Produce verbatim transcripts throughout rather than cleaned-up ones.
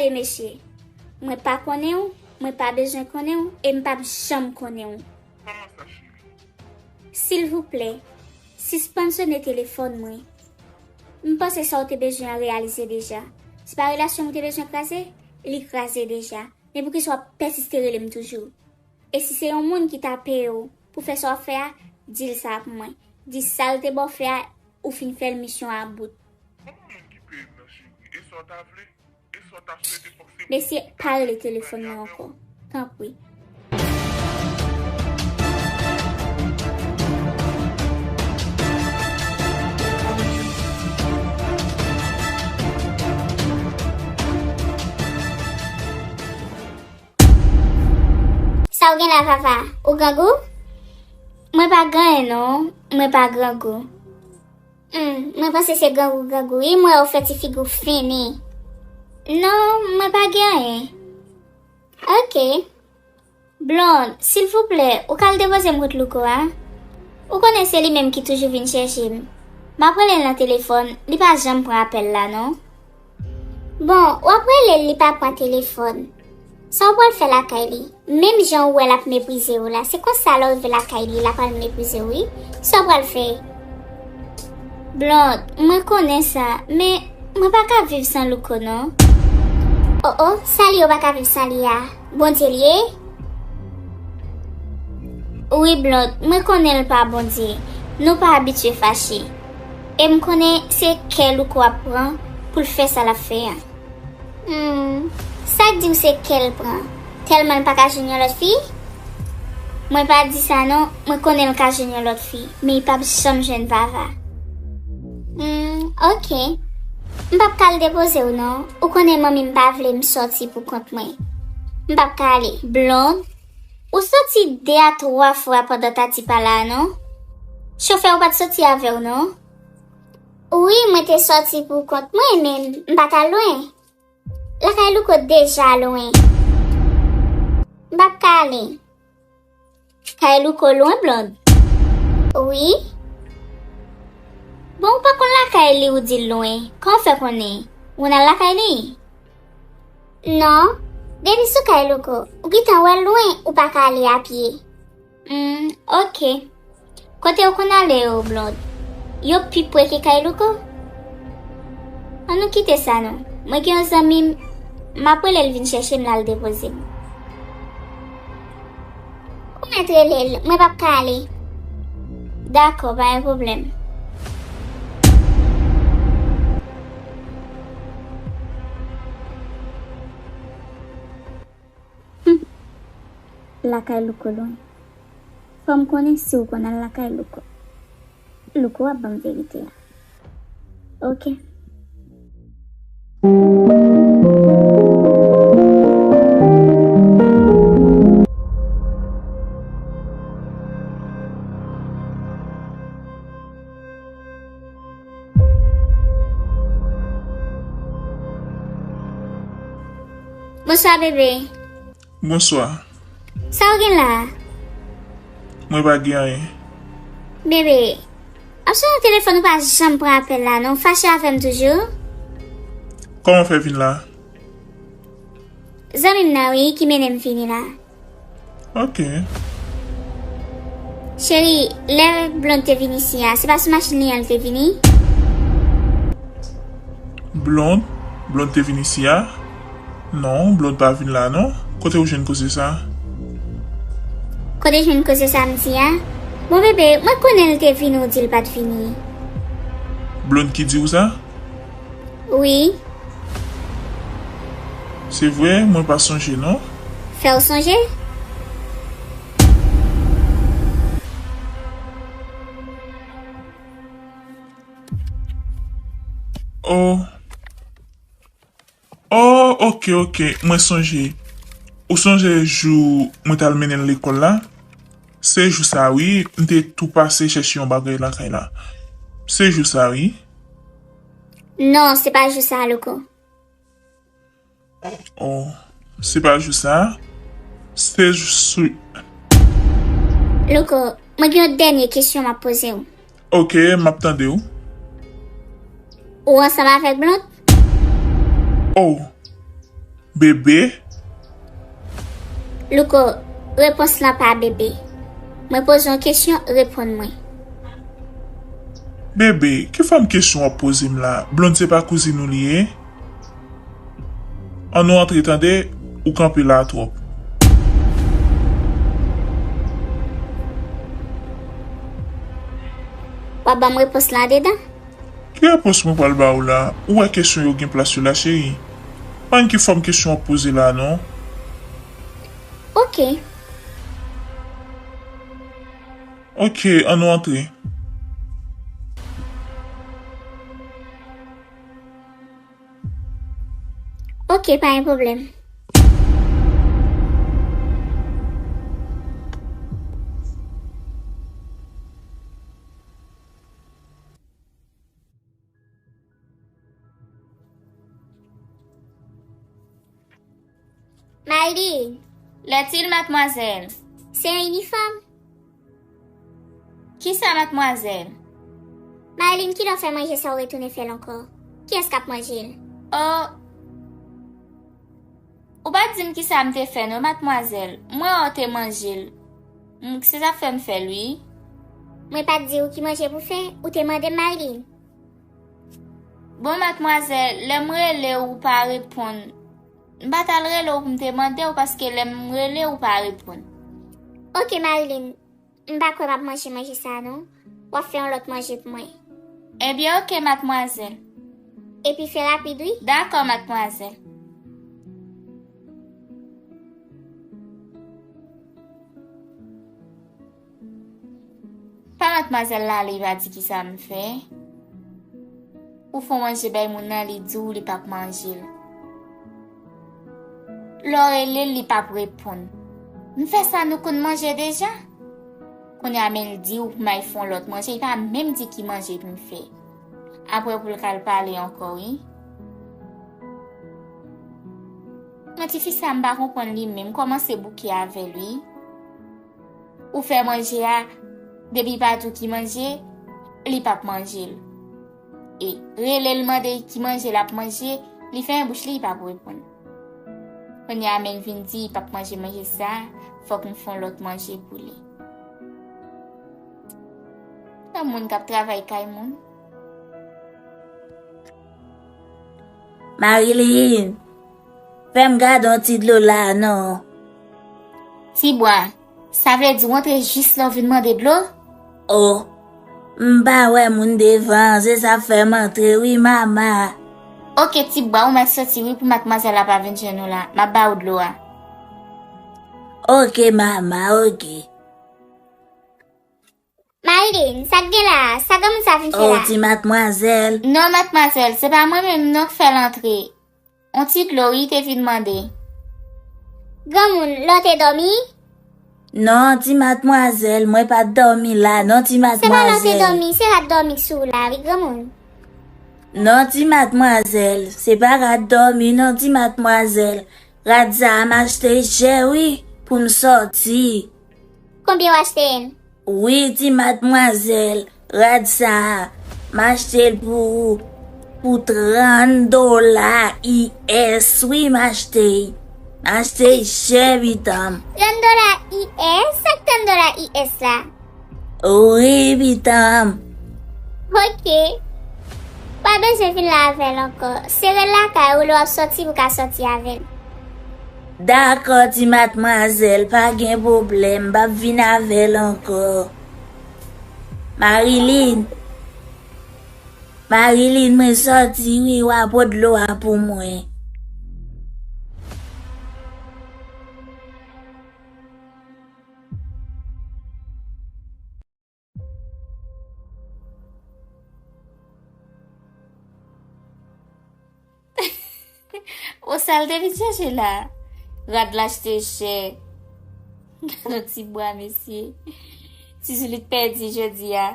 E mesye, mwen pa konnen w, mwen pa bezwen konnen w, e m p ap janm konnen w. Kòman sa, cheri? Silvouplè, sispann sone telefòn mwen. M panse sa w te bezwen an reyalize deja. Se pa relasyon m te bezwen kraze? Li kraze deja. Men poukisa w ap pèsiste rele m toujou? E si se yon moun ki ta peye w pou fè sa w ap fè a, di l sa pou mwen. Di sa l te ba w fè a, ou fin fè l misyon a bout. Kòman moun ki peye m nan, cheri? E sa w ta vle? E sa w ta swete fòk se... Mesye, pa rele telefòn nan ankò. Tanpri. Sa w gen la, Vava? Ou grangou? Mwen pa gen anyen non, mwen pa grangou. Hmm, mwen panse se grangou grangou wi, m wè w fè ti figi w fini. Non, mwen pa gen anyen. Ok. Blonde, silvouplè, ou ka al depoze m kot Louko a? Ou konnen se li menm ki toujou vin chèche m. M ap rele l nan telefòn, li pa janm pran apèl la non. Bon, w ap rele l, li pa pran telefòn. Sa w pral fè lakay li? Menm jan ou wè l ap meprize w la, se konsa lè w rive lakay li, l ap al meprize w wi. Sa w pral fè? Blonde, mwen konnen sa, men mwen pa ka viv san Louko non. O o, sa li yo pa ka viv san li a? Bondye l ye? Wi Blonde, mwen konnen l pa Bondye. Nou pa abitye fache. E m konnen se kè Louko ap pran pou l fè sa l ap fè a. Hmm, sa k di w se kè l pran? Tèlman l pa ka jwenn yon lòt fi? Mwen pa di sa non, mwen konnen l ka jwenn yon lòt fi, men li p ap janm jwenn Vava. Hmm, ok. M p ap ka al depoze w non. Ou konnen manmi m pa vle m sòti pou kont mwen. M p ap ka ale. Blonde, ou sòti de a twa fwa pandan Tati pa la non. Chofè ou pa t sòti avè w non. Wi, mwen te sòti pou kont mwen, men m pa t al lwen. Lakay Louko deja lwen. M p ap ka ale. Kay Louko lwen, Blonde? Wi. Bon, ou pa konn lakay li, ou di l lwen. Kòman w fè konnen? Ou konn al lakay li? Non. Depi sou kay Louko, ou gentan wè l lwen, ou pa ka ale a pye. Hmm, ok. Kote ou konn ale yo, Blonde? Yo pi pre ke kay Louko? An nou kite sa non. Mwen gen yon zanmi m, m ap rele l vin chèche m, l al depoze m. Ou mèt rele l, mwen p ap ka ale. Dakò, pa gen pwoblèm. Hum. Lakay Louko lwen. Fò m konnen si w konn al lakay Louko. Louko ap ban m verite a. Ok. Bonswa, bebe. Bonswa. Sa w gen la? Mwen pa gen anyen. Bebe, m ap sone telefòn ou pa janm pran apèl la non, ou fache avè m toujou? Kòman w fè vin la? Zanmi m nan wi ki mennen m vini la. Ok. Cheri, lè Blonde te vin isi a, se pa sou machin li an l te vini? Blonde? Blonde te vin isi a? Non, Blonde pa vin la non. Kote w jwenn koze sa? Kote jwenn koze sa m di a? Bon bebe, mwen konnen l te vini ou di l pa t vini. Blonde ki di w sa? Wi. Se vre, mwen pa sonje non. Fè w sonje? Oh. Oh, ok, ok, mwen sonje. Ou sonje jou mwen t al mennen l lekòl la? Se jou sa wi, m te tou pase chèche yon bagay lakay la. Se jou sa wi. Non, se pa jou sa, Louko. Oh, se pa jou sa. Se jou sou... Louko, mwen gen yon dènye kesyon m ap poze w. Ok, m ap tande w. Ou ansanm avèk Blonde? Oh. Bebe? Louko, repons lan pa bebe. Mwen poze yon kesyon, reponn mwen. Bebe, ki fòm kesyon w ap poze m la? Blonde se pa kouzin ou li ye? Ann nou antre tande, ou kanpe la twòp. W ap ban m repons lan andedan? Ki repons mwen pral ba ou la? Ou wè kesyon yo gen plas yo la, cheri. Ann ki fòm kesyon w ap poze la, non? Ok. Ok, ann nou antre. Ok, pa gen pwoblèm. Marilyn, Lètil, madmwazèl. Se yon inifòm? Kisa, madmwazèl? Marilyn, kilè w fè manje sa ou retounen fè l ankò? Kiyès k ap manje l? O, ou pa t di m kisa m te fè non, madmwazèl. M wè w te manje l. M, se sa k fè m fè l, wi. Mwen pa t di w ki manje pou fè, ou te mande m, Marilyn. Bon, madmwazèl, lè m rele w, ou pa reponn. M pa t al rele w pou m te mande w, paske lè m rele w, ou pa reponn. Ok, Marilyn, m pa kwè m ap manje manje sa a non. W ap fè yon lòt manje pou mwen. Ebyen, ok, madmwazèl. Epi fè rapid, wi. Dakò, madmwazèl. Pa madmwazèl la ale, li pa di kisa m fè. Ou fè w manje bay moun nan, li di w li p ap manje l. Lè w rele l, li p ap reponn. M fè sa nou konn manje deja. Kounye a men l di w pou m al fè yon lòt manje, li pa menm di ki manje pou m fè. Apre pou l ka al pale ankò, wi. Mwen, tifi sa, m pa konprann li menm, m kòmanse bouke avè l, wi. Ou fè manje a, depi pa di w ki manje, li p ap manje l. E rele l mande ki manje l ap manje, li fèmen bouch li, li p ap reponn. Kounye a men l vin di li p ap manje manje sa, fòk m fè yon lòt manje pou li. Yon moun k ap travay kay moun. Marilyn, fè m gade yon ti dlo la non. Tibwa, sa vle di w antre jis lè w vin mande dlo? O, m pa wè moun devan, se sa k fè m antre wi, mama. Oke, Tibwa, ou mèt soti wi pou madmwazèl la pa vin jwenn ou la. M ap ba ou dlo a. Oke, mama, oke. Marilyn, sa k gen la a? Sa granmoun sa vin fè la? O, ti madmwazèl. Non, madmwazèl, se pa mwen menm non k fè l antre. On ti dlo wi te vin mande. Granmoun, lè w te dòmi? Non, ti madmwazèl, mwen pa t dòmi la, non, ti madmwazèl. Se pa lè w te dòmi, se rad dòmi k sou ou la wi, granmoun. Non, ti madmwazèl, se pa rad dòmi, non, ti madmwazèl. Rad sa a m achte chè wi, pou m sòti. Konbyen w achte l? Wi, ti madmwazèl, rad sa a, m achte l pou ou pou trann dola U S wi, m achte l. M achte l chè, pitanm. Trann dola U S? Sa k trann dola U S la? Wi, pitanm. Oke. Pa bezwen vin la avè l ankò. Sere l lakay ou lè w ap sòti pou w ka sòti avè l. Dakò, ti madmwazèl, pa gen pwoblèm, m p ap vin avè l ankò. Marilyn. Marilyn, mwen sòti wi, w a pot dlo a pou mwen. O, sa l te vin chèche la. Rad l achte chè. Gad on ti bwa, mesye. Ti Zoulit pèdi jodi a.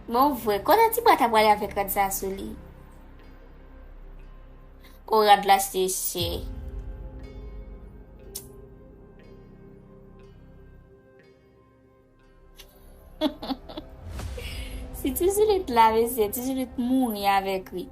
Bon, vre, kote ti bwa ta prale avèk rad sa sou li? O, rad l achte chè. Si Ti Zoulit la, mesye, Ti Zoulit mouri avèk ri.